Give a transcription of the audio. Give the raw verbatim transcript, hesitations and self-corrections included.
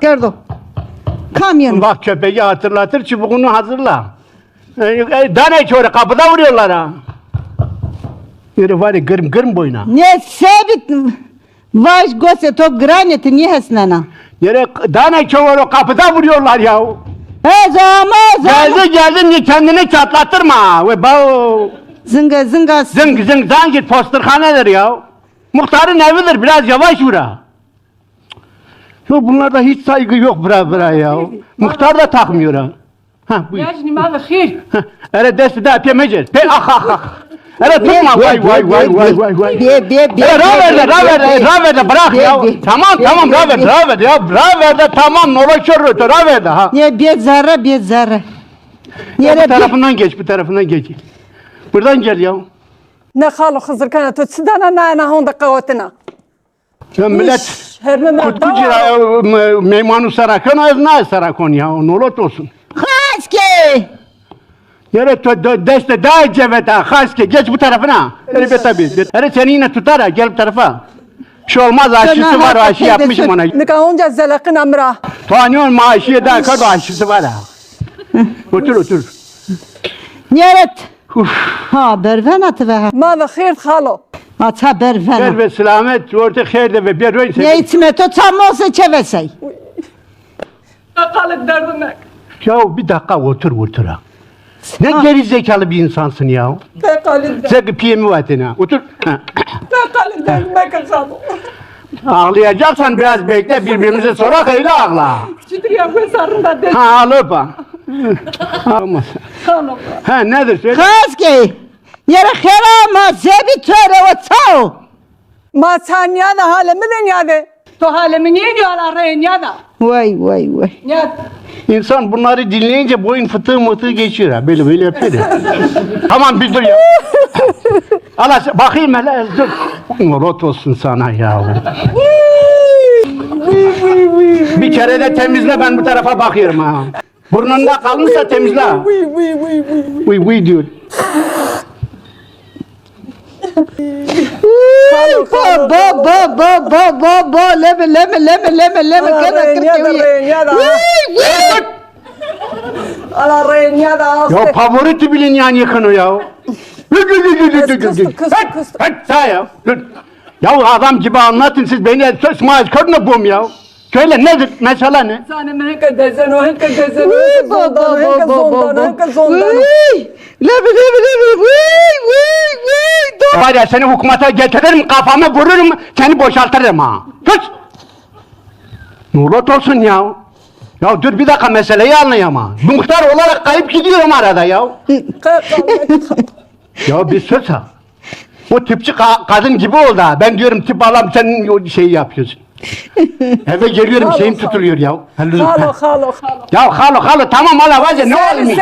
Kerdo. Kam yeno? Bak köpeği hatırlatır çubuğunu hazırla. E, e, danê çore kapıda vuruyorlar ha. Yürü var ya, gırm gırm boyuna. Ne sebit vaj gose to grane ti niye hesnena. Yere danê çore kapıda vuruyorlar ya. Ez ama, ez ama. Geldi geldi, ni kendini çatlatırma. Ve bao. Zınga zınga. Zıng zıng zang git, postırhanedir ya. Muhtarın evidir, biraz yavaş vura. Yok, bunlarda hiç saygı yok bira bira ya. Muhtar da takmıyor ha. Ha, buyur. Yajni ma ve xir. Ha, ere dest da pê mecer. Pê ah ah ah. Ere tutma, vay vay vay vay vay vay. Be be be. Ere ra ver de, ra ver de, ra ver de, bırak ya. Tamam tamam, ra ver de, ra ver de ya. Ra ver de, tamam, ne olacak, ra ver de ha. Ne be zerre, be zerre. Ya bu tarafından geç, bu tarafından geç. Buradan gel ya. Ne xalo Xizirkana, to çi dana na na honda qawatına. Ya millet kutkucira, e, me- meymanu sera keno, ez na sera kon ya, nolot olsun. Xaske! Yere to de- deste daha ceveta, Xaske, geç bu tarafına. Elbette bir. Hele seni yine tutar ha, gel bu tarafa. Bir şey olmaz, aşısı var, aşı yapmışım ona. Nika onca zelakın amra. Tanıyor maaşı da kadar aşısı var ha. Otur otur. Niyeret. Uf. Ha, bervena ti ve ha. Ma ve xêr xalo. Ha, ça bervena. Xêr ve selamet, orta xêr de ve bir röyn. Ne içme to ça mose çevesey. Kalk derdim ek. Ya bir dakika otur, otur ha. Ne geri zekalı bir insansın ya. Kalk derdim. Zeki piyemi vatena. Otur. Ha. Kalk derdim ek xalo. Ağlayacaksan biraz bekle, birbirimize sorak, öyle ağla. Çitir ya, ben sarında de. Ha, ağla ba. Olmaz. Tamam. Ha, nedir söyle? Xaske, yere xera ma zebi töre o çao. Ma ça niyada, hale mi de niyade. To hale mi niye niyo, ala reye niyada. Vay vay vay. Niyad. İnsan bunları dinleyince boyun fıtığı mıtığı geçiyor ha. Böyle böyle yapıyor ya. Tamam, bir dur ya. Ala bakayım hele, dur. Rot olsun sana ya. Bir kere de temizle, ben bu tarafa bakıyorum ha. Burnunda kalmışsa temizle. Vıy vıy diyor. Bo bo bo bo bo bo bo, leme leme leme leme leme, gene kırk yedi. Vıy vıy. Ala renya da. Ya favoriti bile niye yıkano ya? Küstü küstü küstü. Hadi sağ ya. Ya adam gibi anlatın siz, beni söz maaş kadına bom ya. Söyle, nedir? Mesele ne? Zanim hinke dezeno, hinke dezeno, hinke zondano, hinke zondano, hinke zondano. Lebi lebi lebi, vıy vıy vıy. Var ya, seni hükümete getiririm, kafamı vururum, seni boşaltırım ha. Sus! Muğlat olsun ya. Ya dur bir dakika, meseleyi anlayamam. Muhtar olarak kayıp gidiyorum arada ya. Ya bir sus ha. O tipçi ka- kadın gibi oldu ha. Ben diyorum tip alam, sen o şeyi yapıyorsun. Eve geliyorum, şeyim tutuluyor ya. Halo halo halo. Ya halo halo, tamam, hala vaze ne olmuş?